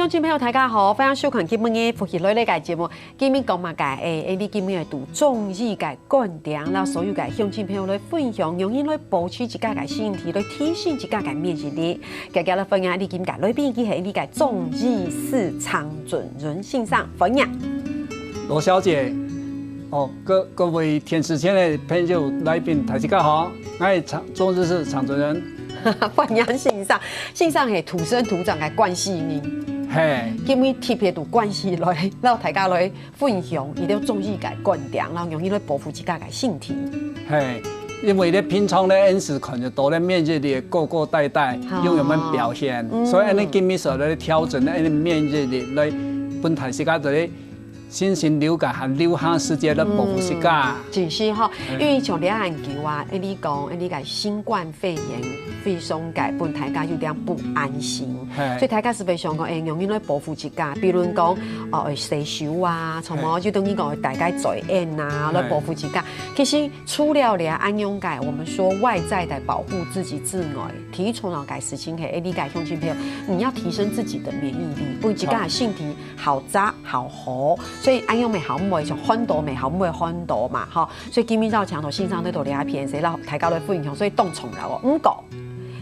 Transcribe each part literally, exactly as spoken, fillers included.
鄉親朋友，大家好，歡迎收看今晡日福氣來了个節目。今晡日講麼个？欸，欸，你今晡日愛堵中醫个觀點，摎所有个鄉親朋友來分享，用心來保持自家个身體，來提升自家个免疫力。今日來歡迎你今个來賓，佢係你个中醫師陳俊仁先生，歡迎。羅小姐，哦，各，各位電視前个朋友、來賓，大家好，我係陳，中醫師陳俊仁。歡迎先生，先生係土生土長个關西人，嘿，今晡日特別對關西來，摎大家來分享一條中醫个觀點，摎用心來保護自家个身體。嘿，因為咧平常咧，𫣆係看得到咧免疫力高高低低，哦，有樣般表現，嗯，所以𫣆俚今晡日所來調整𫣆俚免疫力，來分大自家在咧新型流感和流行時節來保護自家。嗯，真係吼，嘿，因為像這恁久啊，𫣆俚講，𫣆俚个新冠肺炎非常个分大家有點不安心，嘿，所以大家係會想講，欸，用心來保護自家，比如講，哦，愛洗手啊，什麼，嘿，就等於講大家嘴煙啊，嘿，來保護自家。其實除了這恁樣个，我們說外在的保護自己之外，第一重要个事情係，欸，你个鄉親朋友，你要提升自己的免疫力，分自家个身體好扎好好，所以恁樣乜好毋會像寒到乜好毋會寒到嘛，吼。所以今晡日正請到先生來到這片，所以摎大家來分享，所以當重要哦。毋過，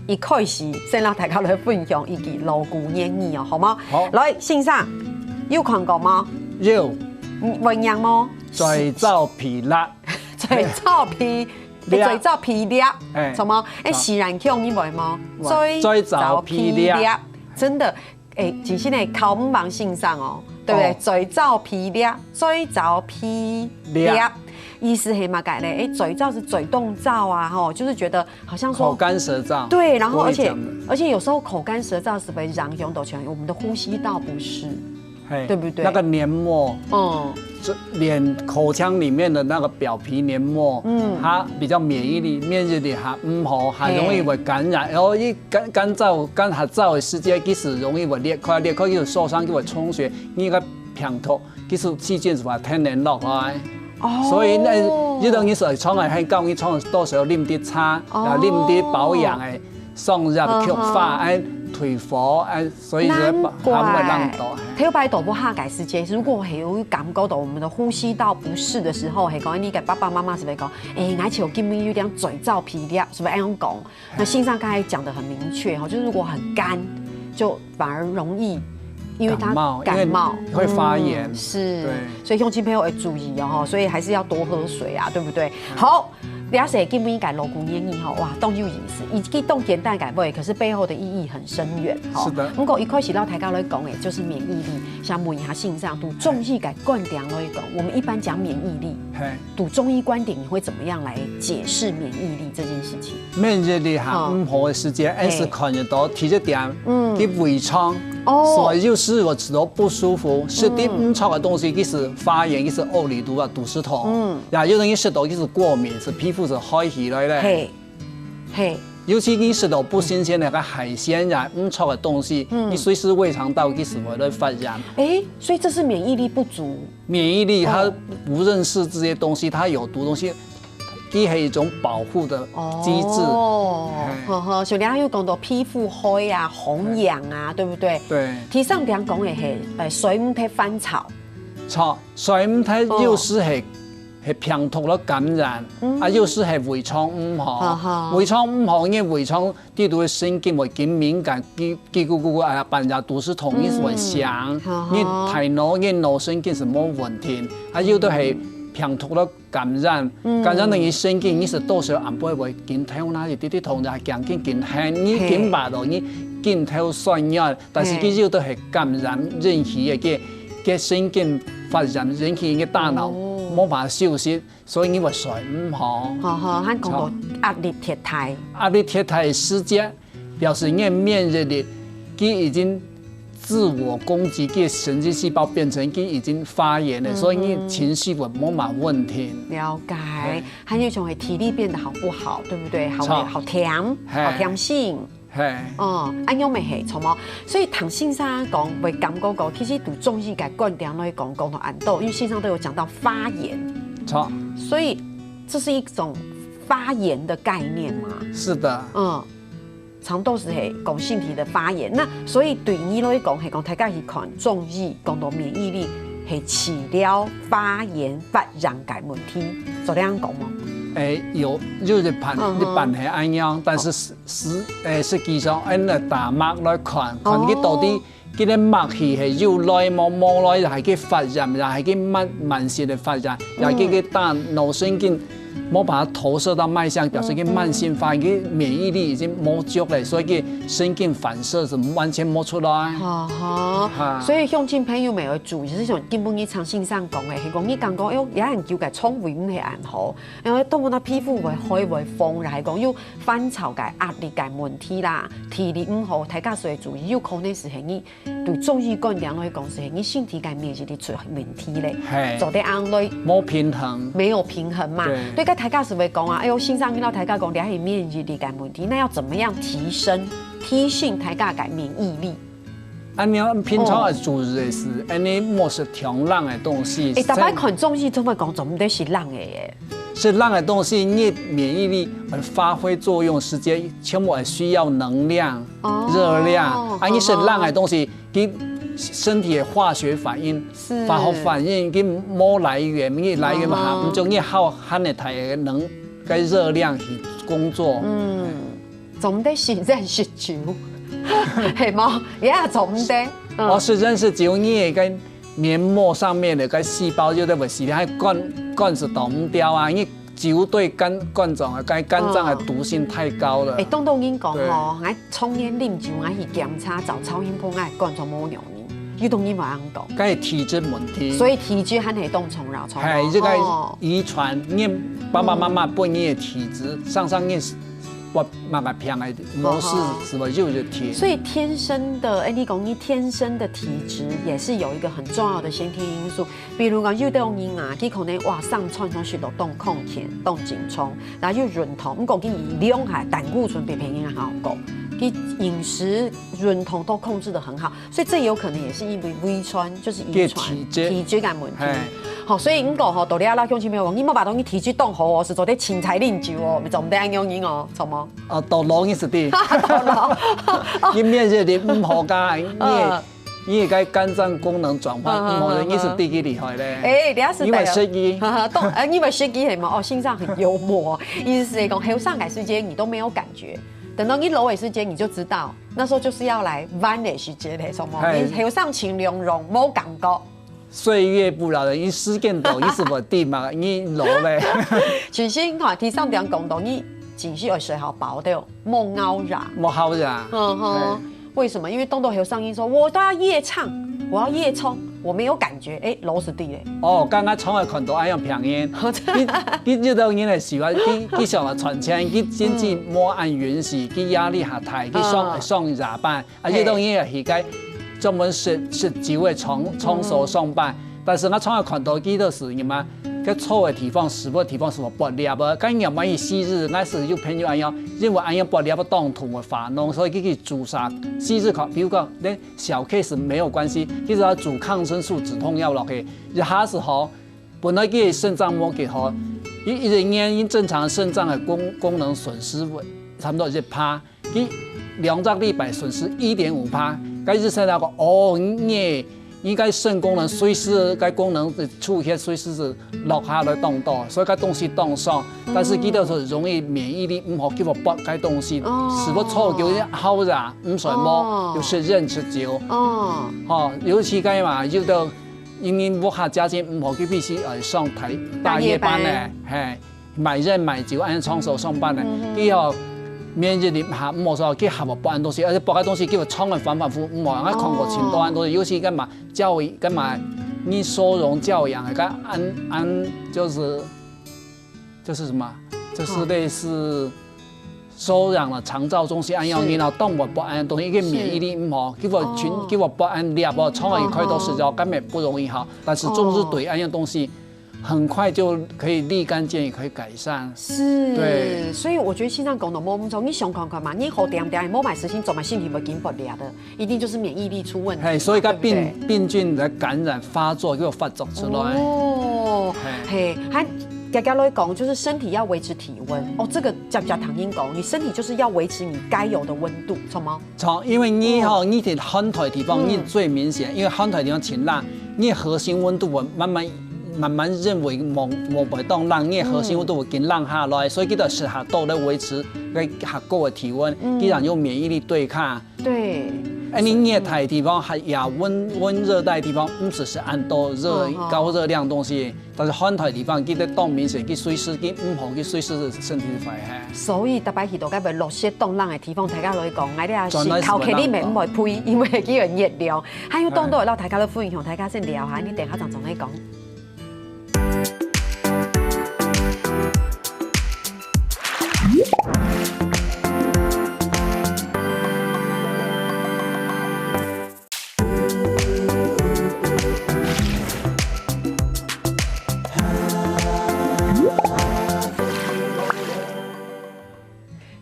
一開始先摎大家來分享一句老古言語哦，好嗎？好。來，先生，有看過嗎？有。嗯，會念嗎？嘴燥皮辣。嘴燥皮，欸，裂。嘴燥皮裂，哎，什麼？欸，啊，西蘭腔你會嗎？會。嘴燥皮裂。嘴燥皮裂，真的，欸，真係呢，考毋忘先生哦，對不對？哦。嘴燥皮裂，嘴燥皮裂，裂。意思係麼个呢？欸，嘴燥係嘴動燥啊，吼，就是覺得好像說口乾舌燥，對，然後而且，我也講了。而且有時候口乾舌燥是會影響到全我們的呼吸道不適。 嘿，對不對？那個黏膜，嗯，這臉口腔裡面的那個表皮黏膜，嗯，它比較免疫力，免疫力還毋好，還容易會感染。嘿，然後一乾，乾燥，乾燥的時節，其實容易會裂開，裂開就受傷，就會充血，那個病毒，其實細菌就會傳染落來。哦，所以呢，你等於係腸胃很高，你腸胃多少啉滴茶，哦，啊，啉滴保養的，上藥菊花，嗯哼，哎，退火，哎， 所以就難怪。還會讓到，嘿。頭擺都無下改時間，如果係有感覺到我們的呼吸道不適的時候，係講你个爸爸媽媽係會講，欸，𠊎就今晡日有點嘴燥皮裂，係不是恁樣講？那先生剛才講得很明確哈，就是如果很乾，就反而容易，因為它感冒，感冒，因為會發炎。嗯，是，對。所以鄉親朋友要注意哦，所以還是要多喝水啊，對不對？好， 這係今晡日个老古言語吼，哇，當有意思，佢當簡單个話，可是背後的意義很深遠吼。是的。毋過一開始摎大家來講个，就是免疫力。想問一下先生，對中醫个觀點來講，我們一般講免疫力，嘿，對中醫觀點，你會怎麼樣來解釋免疫力這件事情？免疫力哈，嗯，毋好个時節，嘿，還係看得到，第一點，嗯，佢胃腸，哦，所以有時候食到不舒服，食到毋著个東西，佢係發炎，佢係屙痢肚啊，肚屎痛。嗯。 也有人食到佢係過敏，係皮膚係開起來咧。嘿，嘿。尤其你食到不新鮮个海鮮呀，毋著个東西，嗯，你隨時胃腸道佢係會來發炎。欸，所以這是免疫力不足。免疫力它，哦，不認識這些東西，它有毒東西，它是一種保護的機制。哦，嘿。呵呵，所以你還有講到皮膚開啊、紅癢啊，對不對？對。第三點講个係，呃，睡毋得翻炒。著，睡毋得有時係 係病毒來感染，嗯，啊，有時係胃腸毋好，哈哈，胃腸毋好，因為胃腸裡肚个神經會緊敏感，嘰，嘰咕咕咕，哎呀，半夜肚屎痛，嗯，佢係會響，哈哈，你大腦，你腦神經係無穩定，啊，有兜係病毒來感染，嗯，感染到你神經，你係多少暗晡會緊頭那，一滴滴痛，啊，頸筋緊絚，你緊，嘿，發到你筋頭痠軟，但是，嘿，佢有兜係感染引起个，个，个神經發炎引起个大腦，哦，無法休息。 所以你會睡毋好。好好，還講到壓力忒大。壓力忒大个時節，表示你个免疫力，佢已經自我攻擊，佢个神經細胞變成佢已經發炎了，嗯哼，所以你情緒會無麼穩定。了解。嘿。還有一種係體力變得好不好，對不對？好，著，好悿，嘿，好悿性。 嘿。哦，恁樣乜係，著無？所以聽先生講，會感覺講，其實對中醫个觀點來講，講到恁多，因為先生都有講到發炎。著。所以這是一種發炎的概念嘛。是的。嗯。差不多係講身體个發炎。那所以對你來講，係講大家去看中醫，講到免疫力係治療發炎發炎个問題，做得恁講無？誒，有，就係一般，嗯哼。一般係恁樣，但是實，實，誒，實際上，恁樣打脈來看，看佢到底，哦。佢个脈氣係有來無，無來，還係發炎，還係慢，慢性个發炎，也係佢大腦神經 無把它投射到脈象，表示佢慢性發炎，佢免疫力已經無足了，所以佢神經反射係完全無出來。哈哈。哈。所以鄉親朋友們愛注意，就像今晡日陳先生講个，係講你感覺，哎喲，這恁久个腸胃毋係恁好，然後到尾那皮膚會黑會紅，然後講有煩躁个壓力个問題啦，體力毋好，大家所以注意，有可能係你 對中醫觀點來講，係你身體个免疫力出問題咧。嘿。做得恁樣，無平衡。沒有平衡嘛。對。對，該大家係會講啊，哎喲，先生，你老大家講，這係免疫力个問題，那要怎麼樣提升、提升大家个免疫力？恁樣平常个主食係，恁樣莫食當冷个東西。誒，逐擺看中醫總會講，做毋得食冷个耶。食冷个東西，你免疫力會發揮作用時間，全部會需要能量。 哦，熱量。啊，你食冷个東西，佢身體个化學反應，是。化學反應，佢無來源，你來源嘛，嗯哼。毋就你耗，耗个大个能，个熱量去工作。嗯，做毋得食莧食酒，係無？也做毋得。嗯。哦，食莧食酒，你个黏膜上面个細胞就在會死，還灌，灌是擋毋掉啊，你 酒對肝，肝臟啊，肝，肝臟个毒性太高了。誒，當多人講吼，對。𠊎常年啉酒，𠊎去檢查，照超音波，𠊎肝臟無原因，有當人會恁樣講。該體質問題。所以體質還係當重要，重要。嘿，這個哦。遺傳，你爸爸媽媽分你个體質，上上你，我媽媽病个模式，好好。是吧？就是體。所以天生的，誒，你講你天生的體質也是有一個很重要的先天因素。 比如講，有兜人啊，佢可能哇，三餐攏食到當康健、當精壯，然後又運動，毋過佢量下膽固醇比別人還高，佢飲食運動都控制得很好，所以這有可能也是因為遺傳，就是遺傳，佢體質。體質个問題。嘿。好，所以毋過吼，到這啦，鄉親朋友講，你莫把東西體質當好哦，係做得清彩啉酒哦，做毋得恁樣哦，著無？啊，到老你係的。到老。你免疫力毋好个，你嗯。 你个肝臟功能轉換，嗯，嗯，嗯，嗯。你係第幾厲害咧？誒，你也係因為食醫。哈哈，當，誒，因為食醫係嘛，哦，先生很幽默，意思係講，後生个時間你都沒有感覺，等到你老个時間你就知道，那時候就是要來玩个時間咧，什麼？嘿。你後生盡量用，無感覺。歲月不饒人，你時間到，你係無知嘛，你老咧。其實你看，第三點講到，你情緒要睡好飽，對，莫熬夜。莫熬夜。嗯哼。嘿。 為什麼？因為當多後生人說，我都要夜唱，我要夜衝，我沒有感覺，誒，老實地咧。哦，剛剛從來看到恁樣病人，哦，真的。佢，佢這種人个時候，佢，佢想要賺錢，佢經濟無恁允許，佢壓力較大，佢上，嗯。上夜班，啊，嘿。這種人也係該專門食，食酒个場，場所上班。嗯。 但是𠊎從來看到佢都係人嘛，該坐个地方、食个地方係無剝離个，該人嘛去昔日，𠊎係有朋友恁樣，因為恁樣剝離个當痛个煩惱，所以佢去注射。昔日看，比如講，連小 case 沒有關係，佢只要注抗生素止痛藥落去，一下子好，本來佢个腎臟無幾好，一，一年正常腎臟个功，功能損失差不多一趴。 佢兩隻禮拜損失一點五趴，該醫生來講，哦，你，你該腎功能隨時，該功能出現隨時係落下來當多，所以該東西當傷。但是佢兜係容易免疫力毋好，佢會發該東西，哦。係會錯，有些好呀，毋睡無，哦。有些人食酒，哦。吼，尤其該嘛，有兜因為屋下家境毋好，佢必須愛上大，大夜班呢，大夜班。嘿。 買菸買酒，恁樣場所上班呢，嗯哼。佢哦，免疫力下毋好，所以佢下無半東西，而且包个東西，佢會創个反反复复，毋好，𠊎看過盡多恁多，哦。尤其該嘛，教育，該嘛，你收容教養，該安，安，就是，就是什麼？就是類似收養了、長照中心恁樣，是。然後動物不安的東西，一個免疫力毋好，是。佢會群，哦。佢會不安，你也不好，創个開刀手術，哦。根本不容易好。但是中之對恁樣東西， 很快就可以立竿见影，可以改善。是，對。所以我覺得線上講到無毋著，你想看看嘛，你好恬恬，無買時間做嘛，身體會緊不了的，一定就是免疫力出問題嘛，嘿，所以該病，對不對？病菌的感染發作又發作出來。哦，嘿。嘿，還簡單來講，就是身體要維持體溫。哦，這個講講唐英講，你身體就是要維持你該有的溫度，什麼？從因為你吼，你在寒帶地方，你最明顯，因為寒帶地方盡冷，你核心溫度會慢慢慢慢認為無無會當冷，你核心溫度會緊冷下來，所以佢就適合到咧維持該較高的體溫，佢人有免疫力對抗。對。哎，你熱帶地方還也溫溫熱帶地方，毋使食恁多熱高熱量東西。 但是寒帶地方，記得當明顯，去隨時去毋好去隨時身體壞嘿。所以逐擺去到該會落雪當冷的地方，大家來講，𠊎這係頭殼裡面毋會飛，因為佢有熱量，還有當多老大家都分享，大家先聊下，你等下正正來講。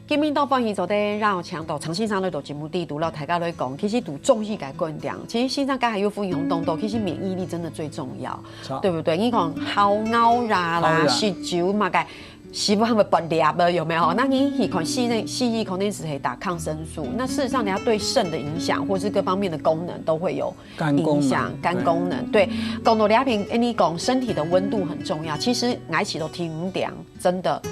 今晡日當歡喜做得邀請到張先生來到節目裡肚，摎大家來講，其實對中醫个觀點，其實先生剛才有分享當多，其實免疫力真的最重要，對不對？你講好咬牙啦，食酒嘛个， 食物還會發炎了，有沒有？那你去看西醫，西醫可能是會打抗生素，那事實上，你要對腎的影響，或是各方面的功能都會有影響，肝功能，肝功能。對，講到這片，哎，你講身體的溫度很重要。其實，𠊎一直都聽講，真的，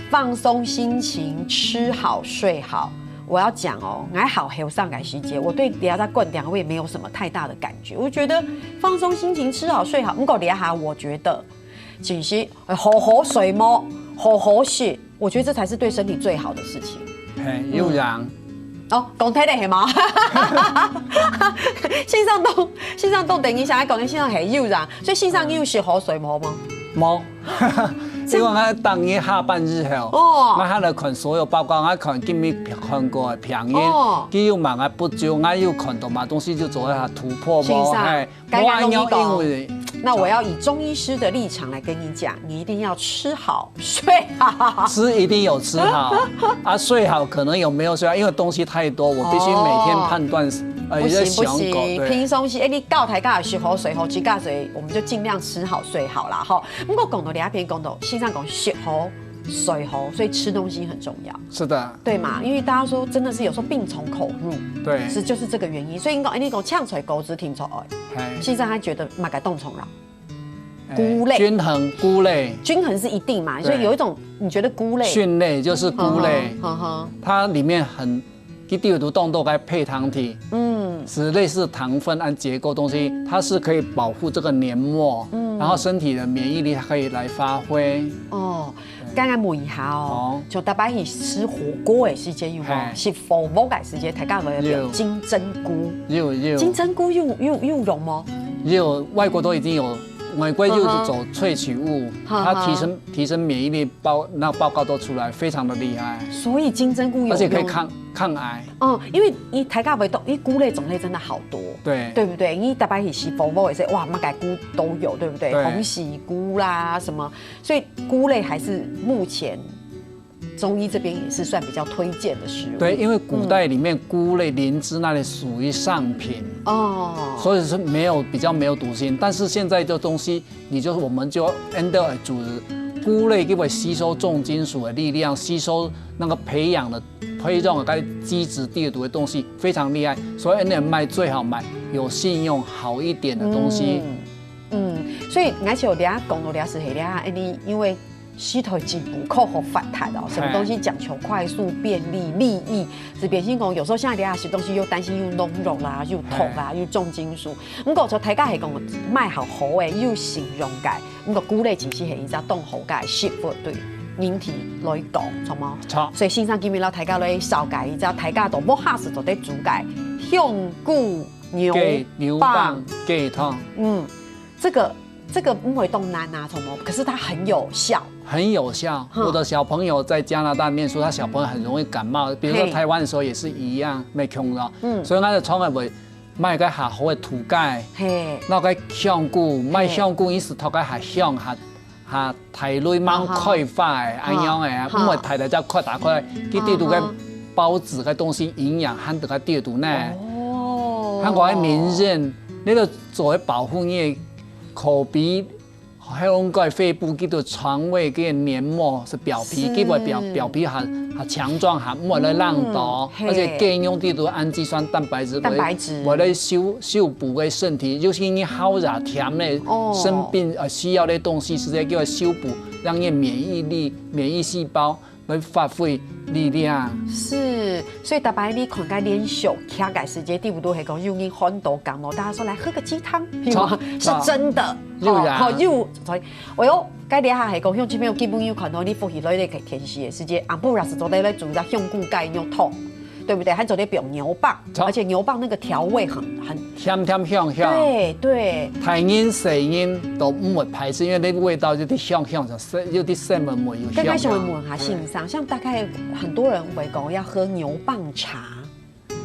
放鬆心情，吃好睡好。我要講哦，𠊎好後生个時節，我對這隻觀點我也沒有什麼太大的感覺。我覺得放鬆心情，吃好睡好，不過這下我覺得，其實 好好睡無，好好食，我覺得這才是對身體最好的事情。嘿，有影。哦，講忒了係無？先生都，先生都等一下，講先生係有影，所以先生你有食好睡無無？無。因為𠊎等佢下半日後，哦，𠊎還來看所有報告，𠊎看今日看過的病人，哦，佢有麼个不足，𠊎有看到麼東西就做一下突破無，先生，嘿。 該該攏你講。那我要以中醫師的立場來跟你講，你一定要吃好睡好。吃一定有吃好，啊，睡好可能有沒有睡好，因為東西太多，我必須每天判斷，呃，不行不行，也在想過，對。平常時，哎，你教大家食好睡好，自家睡，我們就盡量吃好睡好啦，吼。不過講到這片，講到先生講食好睡好，所以吃東西很重要。 是的。對嘛？因為大家說真的是有時候病從口入，對，是就是這個原因。所以應該，哎，你講青菜、高脂、甜菜，哎，嘿，先生還覺得麼个當重要？哎，菇類，均衡菇類，均衡是一定嘛。所以有一種你覺得菇類，菌類就是菇類，嗯哼，嗯哼，它裡面很，一定有當多个配糖體，嗯，是類似糖分和結構東西，它是可以保護這個黏膜，嗯，然後身體的免疫力它可以來發揮。哦， 剛剛問一下哦，好，就逐擺去食火鍋个時節有無？嘿，食火鍋个時節，大家有無有，金針菇？有有。金針菇有有有用無？有，外國都已經有，美國就是走萃取物，嗯哼，它提升提升免疫力報那報告都出來，非常的厲害，所以金針菇有用，而且可以抗抗癌。嗯，因為你大家會懂，因為菇類種類真的好多，對，對不對？你逐擺去食火鍋也是，哇，麼个菇都有，對不對？對，鴻喜菇啦什麼，所以菇類還是目前 中醫這邊也是算比較推薦的食物。對，因為古代裡面菇類、靈芝那類屬於上品，哦，所以是沒有比較沒有毒性。但是現在的東西，你就我們就 end 煮菇類，因為吸收重金屬的力量，吸收那個培養的培養的該基質地毒的東西非常厲害，所以 N M I 最好買有信用好一點的東西。嗯，所以𠊎想這講到這係這，因為 時代進步，科學發達哦，什麼東西講求快速、便利、利益，是變成講有時候像這下食東西又擔心又農藥啦，又毒啦，又重金屬。毋過就大家係講買好好个，又信用个，毋過菇類其實係一隻當好个食物，對人體來講，著無？著。所以先生今日摎大家來紹介一隻大家都無下次做得煮个香菇牛蒡。雞牛蒡雞湯。嗯，這個 這個毋會當難啊，著無？可是它很有效。很有效。我的小朋友在加拿大念書，他小朋友很容易感冒，比如說台灣的時候也是一樣，沒空了。嗯，所以他的窗外會賣个好好的土雞，嘿，那个香菇，賣香菇意思頭个還香，還還大類蠻開發的，恁樣的，毋會大大隻塊打開，佢對肚个包子个東西營養，還得个對肚呢。哦，還有个名人，你都做个保護你的口鼻還有个肺部，佢个腸胃个黏膜係表皮，佢會表表皮還還強壯，還毋會來冷到，而且佢用个都氨基酸蛋白質，蛋白質會來修修補个身體，尤其你好热甜个生病呃需要个東西，係在个修補，讓你免疫力、免疫細胞 來發揮力量。是，所以大家你看个連續劇个時節，對不對？係講有人寒到感冒，大家說來喝個雞湯，有嗎？是真的，有啊，好有，所以，哎呦，該底下係講，鄉親朋友基本有看到你福氣來个天時个時節，阿不然是做得來煮隻香菇雞肉湯，對不對？還做得用牛蒡，而且牛蒡那個調味很很香香香香，對對，大人細人都毋會排斥，因為那個味道有點香香，就 有啲細妹妹有。剛開始會問下先生，像大概很多人會講要喝牛蒡茶，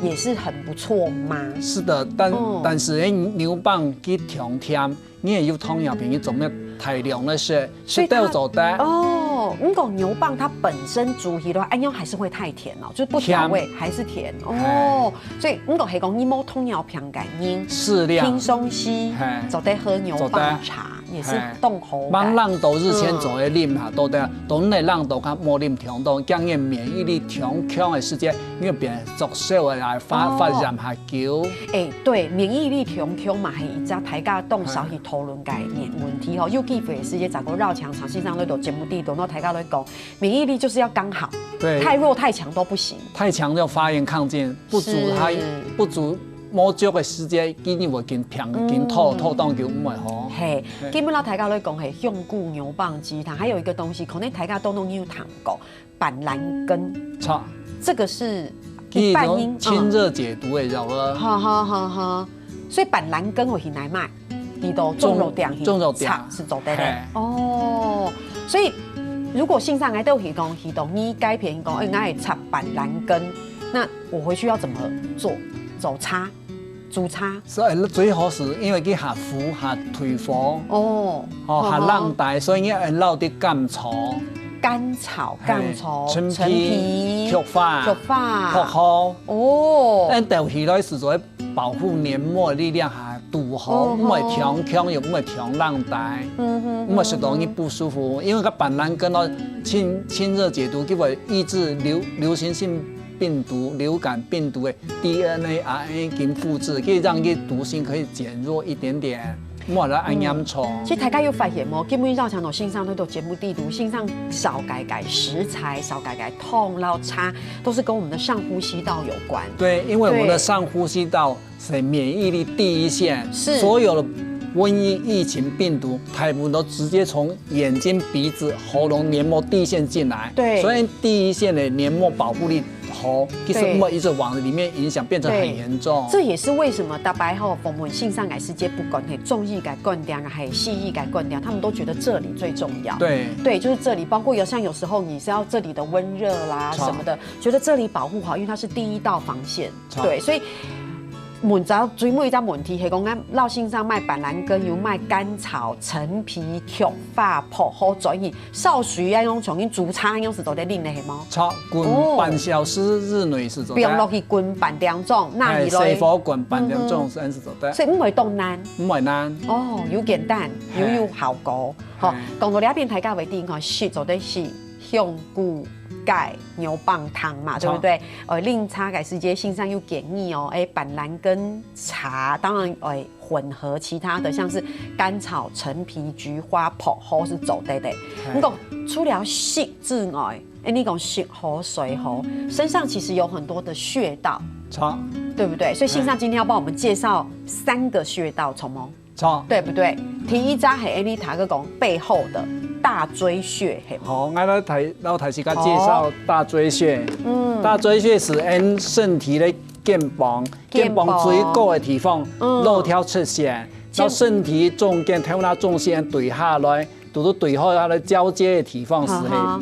也是很不錯嗎？是的，但但是牛蒡佢甜甜，你也有糖尿病，你做咩大量个食，食掉做得。哦，你講牛蒡它本身煮起來，哎呦還是會太甜哦，就是不調味還是甜哦。所以你講係講你無糖尿病个人，適量輕鬆些，做得喝牛蒡茶。 也是當好。慢冷到日前做个啉下，到底當你冷到較無啉，強到驚个免疫力強強个時節，因為變作燒个來發發炎下久。哎，對，免疫力強強嘛，係一隻大家當少去討論个問題吼。有機會个時節，再過繞牆，長先生都有節目地，都大家都講，免疫力就是要剛好，對，太弱太強都不行。太強就發炎亢進，不足它不足。 無足个時節，佢會緊病緊吐，吐當久毋會好。嘿，基本上大家都講係香菇牛蒡雞湯，還有一個東西，可能大家都攏有聽過，板藍根。著，這個是佢一種清熱解毒个藥啊。哈哈哈哈，所以板藍根我去哪買？你都種肉店去，種肉店是做得个哦。所以如果先生來到去講，去到你該片講，哎，𠊎愛插板藍根，那 我回去要怎麼做？做茶，煮茶。所以最好係因為佢下苦下退火，哦，哦下冷帶，所以你愛落啲甘草。甘草、甘草、陳陳皮、菊花、菊花、薄荷。哦，恁鬥起來係做保護黏膜力量下堵好，毋會強強又毋會強冷帶，毋會食到你不舒服。因為个板藍根哦，清清熱解毒，佢會抑制流流行性 病毒、流感病毒个DNA、RNA基因複製，可以讓佢毒性可以減弱一點點，莫來恁嚴重。其實大家有發現無？今日繞牆路先生都有節目地圖，先生紹介个食材、紹介个湯摎茶，都是跟我們的上呼吸道有關。對，因為我們的上呼吸道是免疫力第一線，是所有的瘟疫、疫情、病毒，大部分都直接從眼睛、鼻子、喉嚨、黏膜第一線進來。對所以第一線的黏膜保護力 好，其實對我們一直往裡面影響，變成很嚴重。這也是為什麼大白吼，我們線上个世界不管係中醫个觀點，還係西醫个觀點，他們都覺得這裡最重要。對對，就是這裡，包括有像有時候你是要這裡的溫熱啦好什麼的，覺得這裡保護好，因為它是第一道防線。好對，所以。問著最尾一隻問題係講，咱老先生賣板藍根，有賣甘草、陳皮、菊花、薄荷轉去，燒水啊，用重新煮茶，用係做得啉个係無？差滾半小時之內係做得。放落去滾半點鐘，拿起來。哎，細火滾半點鐘，恁係做得。所以毋會當難。毋會難。哦，又簡單，又有效果。好，講到這片，大家會知講，食做得食香菇蓋牛蒡湯嘛，對不對？呃，啉茶个時節，先生有建議哦，哎，板藍根茶，當然，哎，混合其他的，像是甘草、陳皮、菊花、薄荷係做得个。毋過除了食之外， 哎，你講食好睡好，身上其實有很多的穴道，好，對不對？所以先生今天要幫我們介紹三個穴道，從無？好，對不對？第一隻係你頭先講背後的大椎穴，係無？好，𠊎來大，摎大家介紹大椎穴。嗯，大椎穴係𠊎身體个肩膀，肩膀最高个地方，嗯，肉條出現，到身體中間、頭那中線對下來。 堵堵對好，它的交接的地方是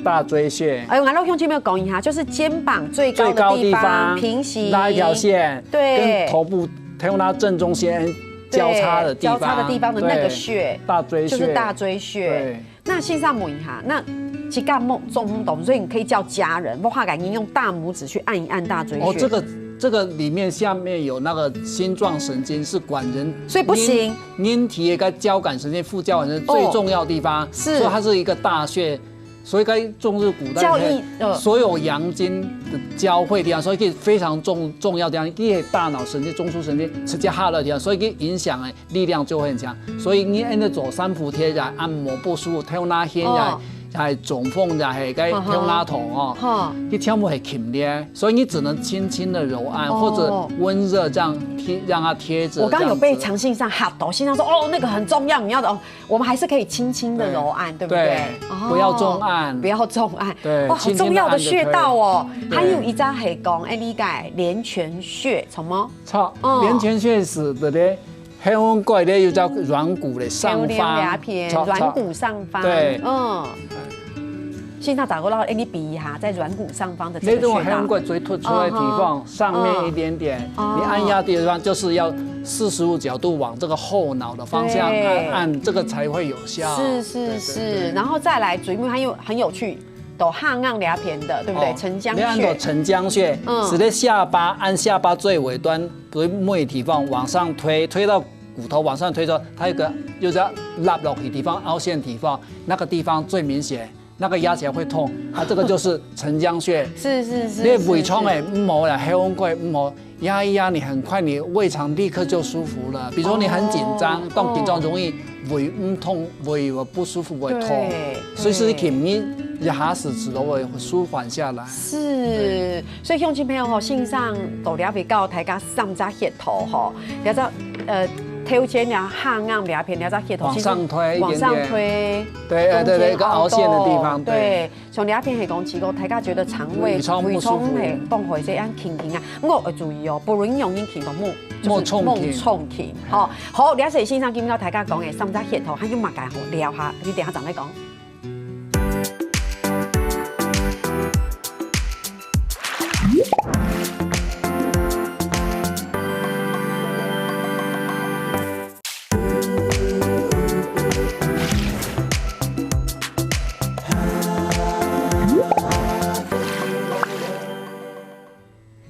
大椎穴。哎，我來用這邊講一下，就是肩膀最高的地方，最高地方平行那一條線，對，跟頭部頭那正中線交叉的地方，交叉的地方的那個穴，大椎穴，就是大椎穴。那線上問一下，那自家目中無懂，所以你可以叫家人，我還敢用大拇指去按一按大椎穴。哦，這個这个里面下面有那个星状神经，是管人，所以不行。人，人体的一个交感神经、副交感神经最重要的地方，哦，是。所以它是一个大穴，所以在中日古代交易，呃。所有阳经的交汇地方，所以可以非常重，重要地方，因为大脑神经、中枢神经直接下了地方，所以可以影响哎，力量就会很强。所以你按照做三伏贴呀，按摩不舒服，头那眩呀，哦。 係中風就係該，嗯哼，頭那痛哦，哈，佢全部係輕的，所以你只能輕輕的揉按，哦，或者溫熱這樣貼，讓它貼著。我剛剛有被這樣子。陳先生嚇到，先生說：“哦，那個很重要，你要的哦。”我們還是可以輕輕的揉按，對，對不對？對，哦，不要重按。不要重按。對，哦，好重要的穴道哦。輕輕地按就可以。還有一隻係講，哎，你个連泉穴，什麼？著，哦。連泉穴是，對不對？ 後頷骨咧有隻軟骨的上方，後腰這片，著，軟骨上方，著。對。嗯。現在找過到，哎，你比一下，在軟骨上方的這個穴道。這種後頷骨最突出的地方，嗯哼。上面一點點，嗯。你按壓的地方就是要四十五角度往這個後腦的方向按，對。按，這個才會有效。是，是，對，對，是。對。然後再來，最尾還有，很有趣， 到下頷這片的，對不對？哦，承漿穴。你按到承漿穴，嗯。是在下巴，按下巴最尾端，最尾地方往上推，推到骨頭往上推之後，它有個，有隻凹落去地方，凹陷地方，那個地方最明顯，那個壓起來會痛，啊，這個就是承漿穴。是，是，是，你的胃腸，是，是。哎，毋好啦，後頷骨毋好，壓一壓，你很快你胃腸立刻就舒服了。比如說你很緊張，哦，當緊張容易胃，哦。嗯，痛，胃有不舒服，胃痛，對，所以是，對。你一下子就會舒緩下來。是，對。所以鄉親朋友吼，線上到這位教大家三隻穴道吼，這隻，呃，頭前這下頷這片這隻穴道，往上推一點點。其實往上推，對，呃，對，對，中間一個凹陷的地方，凹洞，對。對。 像這片係講，如果大家覺得腸胃胃腸不舒服。胃腸係當好勢，恁輕輕啊。毋過愛注意哦，不論仰般輕都莫，就是莫衝輕。莫衝輕，吼。好，這係線上今晡日大家講个三隻穴道，還有麼个好聊下，你等下正來講。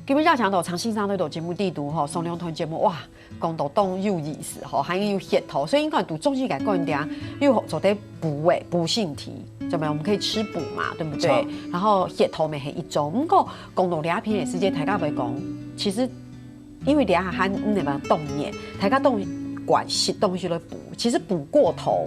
今晡日請到陳先生來到節目裡肚吼，上兩段節目，哇，講到當有意思吼，還有穴道，所以應該對中醫來講，有做得補欸，補身體，怎麼樣？我們可以吃補嘛，對不對？沒錯。然後穴道乜係一種，毋過講到這片个時節，大家會講，其實 因為這下還毋能當熱，大家當慣食東西來補，其實補過頭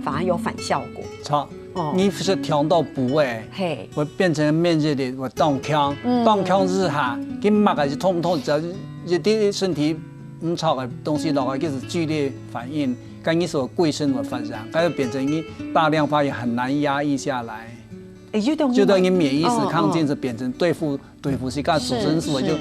反而有反效果。著，哦。你食忒多補欸，嘿。會變成免疫力會當強，嗯。當強之下，佢麼个係痛痛，只要一滴身體毋著个東西落去，就是劇烈反應，該你所歸身會發炎，該就變成你大量發炎很難壓抑下來。欸，有當然，有當然免疫是抗進，哦，哦。是變成對付 對付自家自身，是，所以就，是。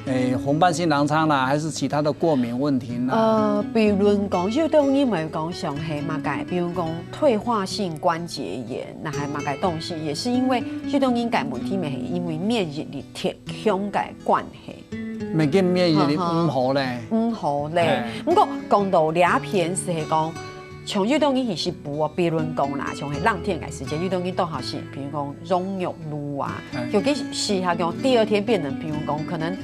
欸，紅斑性狼瘡啦，還是其他的過敏問題啦。呃，比如講，有當人會講像係麼个，比如講退化性關節炎，那還麼个東西，也是因為有當人个問題，乜係因為免疫力忒強个關係。乜个免疫力毋好咧。哈哈。毋好咧。嘿。毋過講到這片係講， 像有當人係食補哦，比如講啦，像係冷天个時節，有當人當好食，比如講羊肉爐啊，哎。尤其係還講第二天變成，比如講可能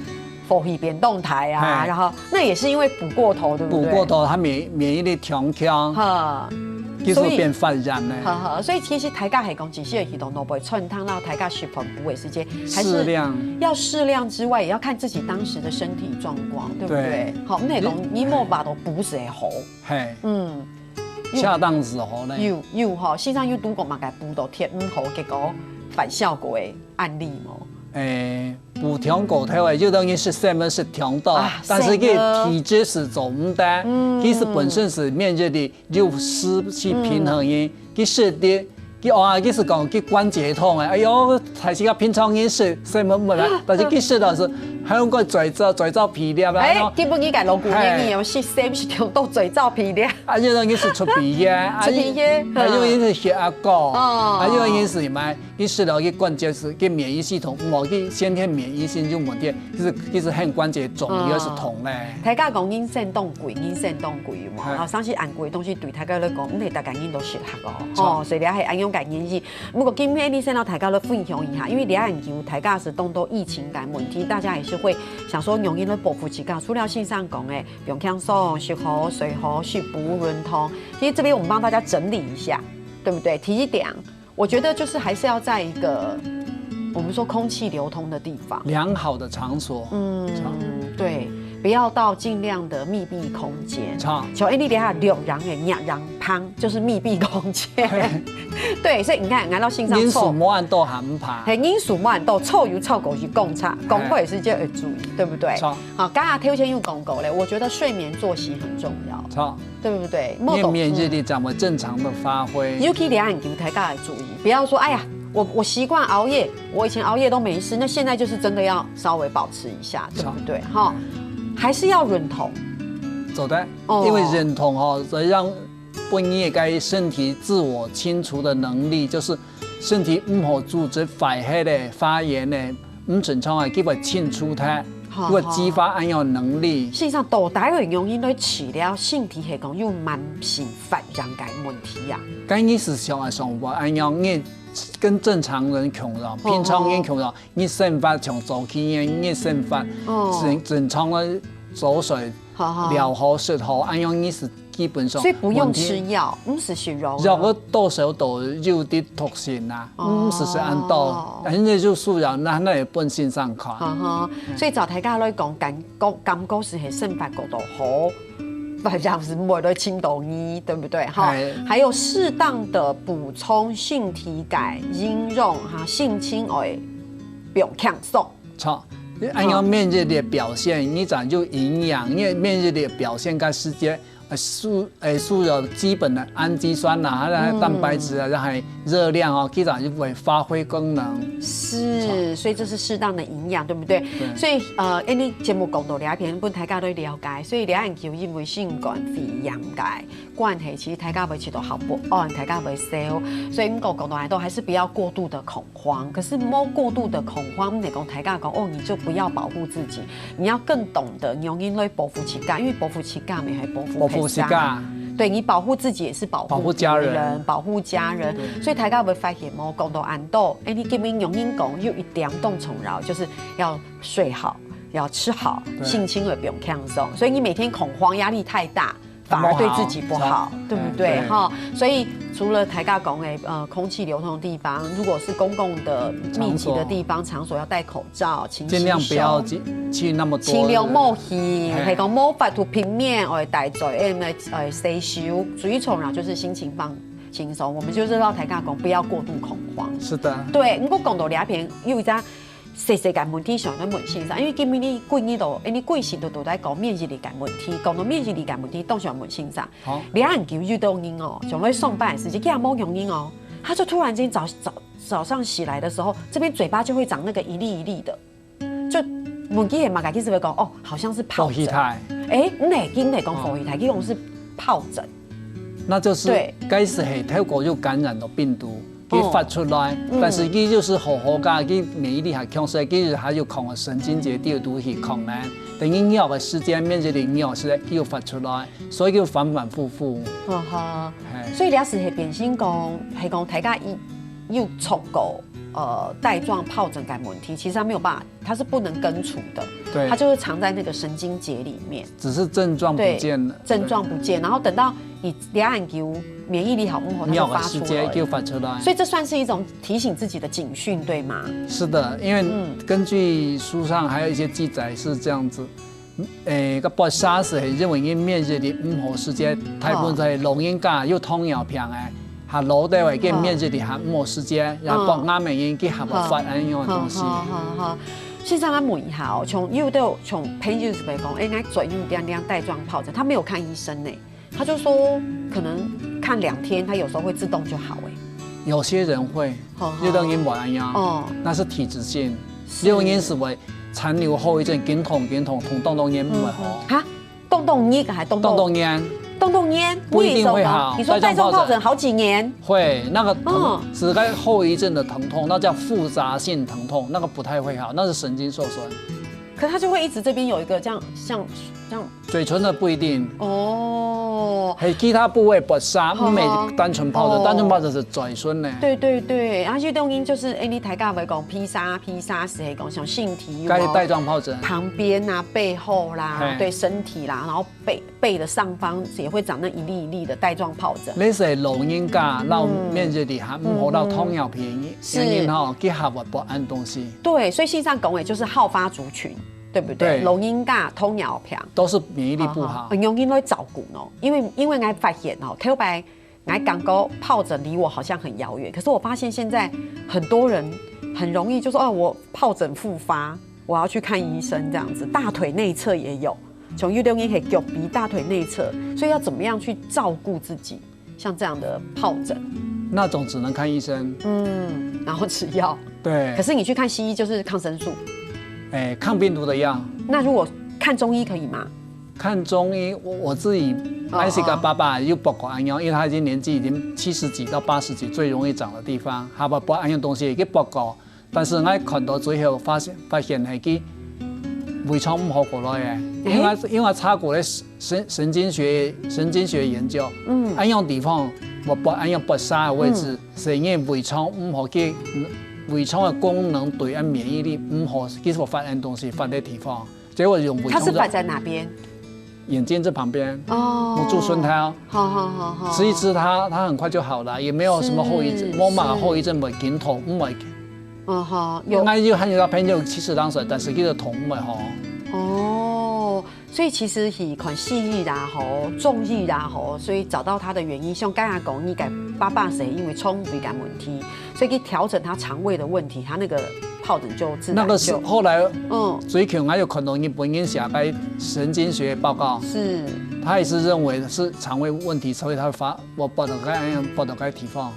火氣變當大啊，哎。然後那也是因為補過頭，對不對？補過頭，它免，免疫力強強，哈。就是變發炎呢。所以，哈哈，所以其實大家係講，只是去到腦部穿透，然後大家食飯補个時間，還是適量。要適量之外，也要看自己當時的身體狀況，對不對？對。好，毋係講你，你無辦法都補是會好。 嘿，嗯，有，恰當時候呢。有，有吼，先生有拄過麼个補到忒毋好，結果反效果个案例無？欸，補忒過頭欸，有當人食什麼食忒多，啊，但是佢體質係做毋得，什麼？嗯。佢係本身係免疫力有失去平衡个，嗯。佢食个 佢哦，佢係講佢關節痛欸，哎喲，還係愛平常人食，食麼个啦，但是佢食到係，還有個嘴燥，嘴燥皮裂啦，哎，哦。基本佢个老古人，嘿。佢有食，食，食到嘴燥皮裂。啊，有人佢係出皮炎，啊，出皮炎，啊，有人係血壓高，哦。啊，有人係麼个，佢食到佢關節係，佢免疫系統，無，佢先天免疫性就問題，佢係，佢係很關節腫，哦。也係痛咧。大家講人生當貴，人生當貴嘛，嘿。啊，相信恁貴个東西對大家來講，毋係大家人都適合哦。著。哦，所以這係恁樣个原因。 不過今晡日先摎大家來分享一下，因為這研究大家係當多疫情个問題，大家也是會想說用心來保護自家。除了先生講个，用輕鬆、食好、睡好、食補、運動，其實這邊我們幫大家整理一下，對不對？第一點，我覺得就是還是要在一個我們說空氣流通的地方。良好的場所，嗯，對，不要到盡量的密閉空間。錯，像你底下六人个、六人旁，就是密閉空間。對，所以你看，來到線上因素錯。無恁多還怕。嘿，因素無恁多，錯有錯過去講差，講過也是就要注意，對不對？錯，好，剛剛頭先有講過了，我覺得睡眠作息很重要，錯，對不對？因為免疫嗯力才會正常的發揮。尤其這下大家要注意，不要說哎呀，我我習慣熬夜，我以前熬夜都沒事，那現在就是真的要稍微保持一下，對不對？哈，還是要運動。做得，哦因為運動吼，所以讓分你个身體自我清除的能力，就是身體毋好組織壞忒个、發炎个、毋正常个，佢會清除忒，好佢會激發恁樣能力。事實上，到底會容易來治療身體係講有慢性發炎个問題啊？該你係想愛生活恁樣，你跟正常人共樣，平常人共樣，你生活像早期人，你生活哦正正常个早睡、好好尞好、食好，恁樣你係基本上所以不用問題吃藥，毋使食藥。藥个多少都有啲毒性啊，哦毋係係恁多，人家就需要，那那也本身上看。哈哈，所以照大家來講，感覺感覺係係生活過到好，反正係毋會來尋到你，對不對？哈哎，還有適當的補充身體个營養哈，心情會放輕鬆。錯，恁樣免疫力表現，你就有營養，因為免疫力表現个時節，呃，需呃需要基本的氨基酸啊，還有蛋白質啊，然後熱量哦，佢就會發揮功能。是，所以這是適當的營養，對不對？對所以呃，因為節目講到這片，分大家都了解，所以這研究因為新冠肺炎个關係，其實大家會覺得好不安，大家會愁，所以毋過講到來都還是不要過度的恐慌。可是莫過度的恐慌，毋係講大家講哦，你就不要保護自己，你要更懂得用心來保護自家，因為保護自家毋係保護保護自家，對，你保護自己也是保護保護家人別人，保護家人。所以大家會發現哦，講到恁多，哎，你今日用心講，有一點當重要，就是要睡好，要吃好，對心情會放輕鬆。所以你每天恐慌、壓力太大，反而對自己不好，對不對？對哈，所以除了大家講的呃空氣流通的地方，如果是公共的密集的地方場所，要戴口罩，勤洗手。盡量不要去去那麼多。清涼無去，嘿係講無法度避免，愛戴嘴，愛愛洗手，最重要就是心情放輕鬆。我們就是要大家講，不要過度恐慌。是的，對，毋過講到這片，有一隻細細个問題想要問先生，因為今日你幾日都，哎，你幾時都都在講免疫力个問題，講到免疫力个問題，當想問先生。好，這研究有兜人哦，像在上班的時節，佢也無用心哦，他就突然間早早早上起來的時候，這邊嘴巴就會長那個一粒一粒的，就問佢係麼个，佢就會講哦，好像是疱疹。保氣態，哎，毋係，佢毋係講疱氣，佢講是疱疹。那就是對該係係透過有感染到病毒，哦佢發出來，嗯但是佢就是好好个，佢免疫力還強，所以佢還有抗神經節第二度去抗呢。等於弱个時間，免疫力弱時，佢又發出來，所以佢又反反复复。哈哈。哎，所以這時係變成講，係講大家一有中過呃帶狀疱疹个問題，其實它沒有辦法，它是不能根除的，對它，就是藏在那個神經節裡面。只是症狀不見了，症狀不見，然後等到你這研究免疫力好毋好，它對，就弱个發出來。時間就發出來。所以這算是一種提醒自己的警訊，對嗎？是的，因為嗯根據書上還有一些記載是這樣子，誒，个發燒係因為佢免疫力毋好時節，大部分係老人家有糖尿病誒，還老掉誒，佢免疫力還毋好時節，然後發癌个人佢還會發恁樣个東西。好好好好。先生，我問一下哦，像有的像朋友是會講，哎，應該轉用點點帶狀疱疹，他沒有看醫生呢，他就說可能看兩天，他有時候會自動就好哎。有些人會，好好有的人無恁樣，哦，那是體質性。是有的人是會殘留後遺症，緊痛緊痛，痛當多年毋會好。哈，動動你還動動當多年動動年，不一定會好你說帶狀疱疹好幾年，會，那個哦是該後遺症的疼痛，那叫複雜性疼痛，那個不太會好，那是神經受損。可是他就會一直這邊有一個這樣像像嘴唇的不一定，哦，誒，其他部位發燒，好好。毋係單純疱疹，哦。單純疱疹係嘴唇呢。對對對，然後有種人就是，哎，你大家會講披薩，披薩係講像身體有無？該係帶狀疱疹。旁邊啊、背後啦、嘿。對身體啦，然後背背的上方也會長那一粒一粒的帶狀疱疹。你係老人家，老免疫力還毋好，嗯。老糖尿病，是。原因吼，佢較會發恁東西。對，所以事實上講，也就是好發族群，對不對？對。老人家、糖尿病。都是免疫力不好。很容易會照顧哦，因為因為我發現哦，頭擺 我感覺疱疹離我好像很遙遠，可是我發現現在很多人很容易就說，哦，我疱疹復發，我要去看醫生這樣子。大腿內側也有，像有的人係腳皮、大腿內側，所以要怎麼樣去照顧自己？像這樣的疱疹，那種只能看醫生。嗯，然後吃藥。對。可是你去看西醫就是抗生素。哎，抗病毒的藥。那如果看中醫可以嗎？看中醫，我我自己哦。，𠊎自家爸爸有發過恁樣，因為他已經年紀已經七十幾到八十幾，最容易長的地方，下巴發恁樣東西，佢發過。但是𠊎看到最後發現，發現係佢胃腸毋好過來誒，因為因為查過咧神神經學神經學研究，嗯，恁樣地方，發發恁樣發燒的位置，係因為胃腸毋好，佢胃腸的功能對恁免疫力毋好，佢所發恁東西發个地方。 結果用胃腸它是擺在哪邊？眼睛這旁邊，哦，目珠唇頭，好好好好，吃一吃它，它很快就好了，也沒有什麼後遺症，是無麼个後遺症，毋會緊痛，毋會。哦好，有，𠊎有還有个朋友七十零歲，但是佢个痛毋會好。哦，所以其實係看西醫啦吼，中醫啦吼，所以找到它的原因，像剛才講，你个爸爸係因為腸胃个問題，所以去調整他腸胃的問題，他那個疱疹就自然就那個是後來嗯最近還有看到日本人寫个神經學報告，是他也是認為是腸胃問題，所以他發發發到該發到該地方，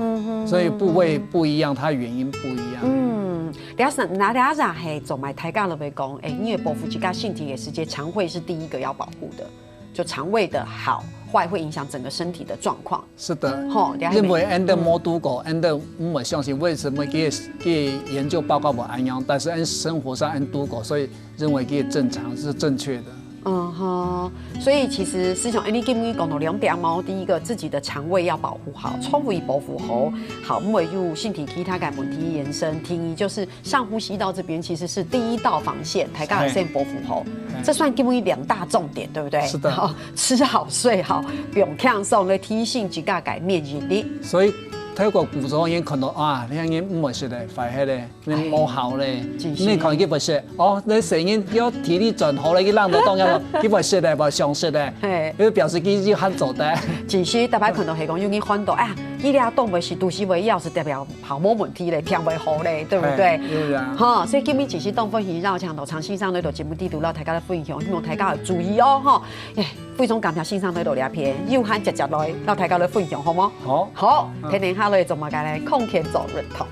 所以部位不一樣，它原因不一樣。嗯，等下是那等下係做埋大家都會講，哎，你也保護自家身體个時節，腸胃是第一個要保護的，就腸胃的好壞會影響整個身體的狀況。是的，吼，了解。因為恁多無拄過，恁多毋會相信為什麼佢个佢个研究報告無恁樣，但是恁生活上恁拄過，所以認為佢个正常是正確的。嗯哼，所以其實師兄，哎，你今日講到兩點哦，第一個自己的腸胃要保護好，腸胃保護好，好，毋會有身體其他个問題延伸。第二就是上呼吸道這邊其實是第一道防線，大家愛先保護好。嘿這算今日兩大重點，對不對？是的好，吃好睡好，不用嗆送來提升自家个免疫力。所以透過古裝人看到啊，你看人毋會食个，壞忒个，你無效个，真是你看佢會食，哦，你成日要體力轉好了，佢冷到當樣，佢會食个，會想食个，嘿就表示佢已經很做得。其實大家可能係講，有人看到，哎呀，佢這當會係肚屎會枵，是代表好無問題咧，病會好咧，對不對？嘿有啊。哈，所以今日其實當歡喜邀請到張先生來到節目裡肚，摎大家來分享，希望大家有注意哦，哈。哎，非常感謝先生來到這片，有閒直接來，摎大家來分享，好無？好。好，天天下來做麼个咧？康健做運動。